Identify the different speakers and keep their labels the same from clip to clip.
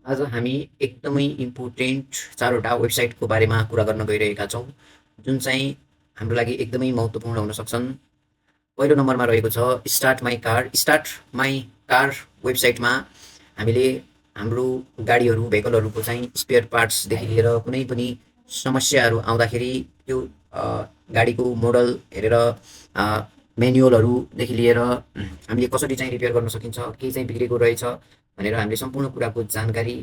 Speaker 1: आज हामी एकदमै इम्पोर्टेन्ट 4वटा वेबसाइटको बारेमा कुरा गर्न गइरहेका छौँ, जुन चाहिँ हाम्रो लागि एकदमै महत्त्वपूर्ण हुन सक्छन्। पहिलो नम्बरमा रहेको छ start my car. Start my car वेबसाइटमा हामीले हाम्रो गाडीहरू, भेहिकलहरूको चाहिँ स्पेयर पार्ट्सदेखि लिएर कुनै पनि समस्याहरू आउँदाखेरि त्यो गाडीको मोडल हेरेर म्यानुअलहरूदेखि लिएर हामीले कसरी चाहिँ रिपेयर गर्न सकिन्छ, के चाहिँ बिग्रेको रहेछ भनेर हामीले सम्पूर्ण कुराको जानकारी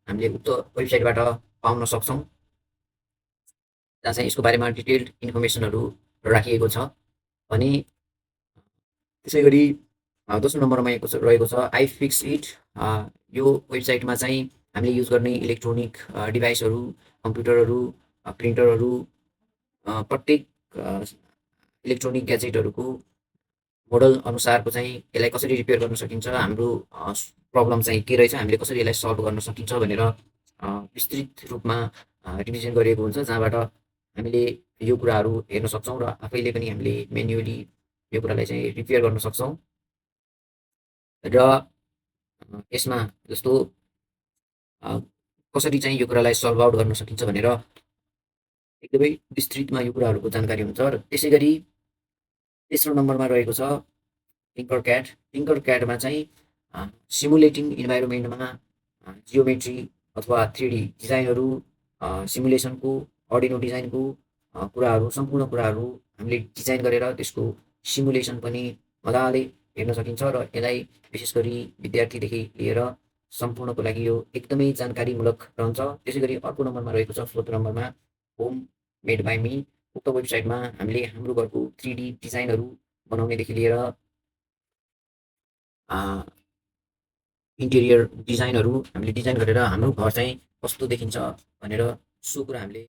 Speaker 1: हामीले उक्त वेबसाइटबाट पाउन सक्छौँ, जहाँ चाहिँ यसको बारेमा डिटेल्ड इन्फर्मेसनहरू राखिएको छ। अनि त्यसै गरी दोस्रो नम्बरमा रहेको छ आई फिक्स इट। यो वेबसाइटमा चाहिँ हामीले युज गर्ने इलेक्ट्रोनिक डिभाइसहरू, कम्प्युटरहरू, प्रिन्टरहरू, प्रत्येक इलेक्ट्रोनिक ग्याजेटहरूको मोडल अनुसारको चाहिँ यसलाई कसरी रिपेयर गर्न सकिन्छ, हाम्रो प्रब्लम चाहिँ के रहेछ, हामीले कसरी यसलाई सल्भ गर्न सकिन्छ भनेर विस्तृत रूपमा रिभिजन गरिएको हुन्छ, जहाँबाट हामीले यो कुराहरू हेर्न सक्छौँ र आफैले पनि हामीले मेन्युअली यो कुरालाई चाहिँ रिपेयर गर्न सक्छौँ। र यसमा जस्तो कसरी चाहिँ यो कुरालाई सल्भ आउट गर्न सकिन्छ भनेर एकदमै विस्तृतमा यो कुराहरूको जानकारी हुन्छ। र त्यसै गरी तेस्रो नम्बरमा रहेको छ टिङ्कर क्याड। टिङ्कर क्याडमा चाहिँ सिमुलेटिङ इन्भाइरोमेन्टमा जियोमेट्री अथवा 3D डिजाइनहरू, सिमुलेसनको, अर्डिनो डिजाइनको कुराहरू, सम्पूर्ण कुराहरू हामीले डिजाइन गरेर त्यसको सिमुलेसन पनि मजाले हेर्न सकिन्छ। र यसलाई विशेष गरी विद्यार्थीदेखि लिएर सम्पूर्णको लागि यो एकदमै जानकारीमूलक रहन्छ। त्यसै गरी अर्को नम्बरमा रहेको छ, फोर्थ नम्बरमा होम मेड बाई मी। उक्त वेबसाइटमा हामीले हाम्रो घरको 3D डिजाइनहरू बनाउनेदेखि लिएर इन्टेरियर डिजाइनहरू हामीले डिजाइन गरेर हाम्रो घर चाहिँ कस्तो देखिन्छ भनेर सो कुरा हामीले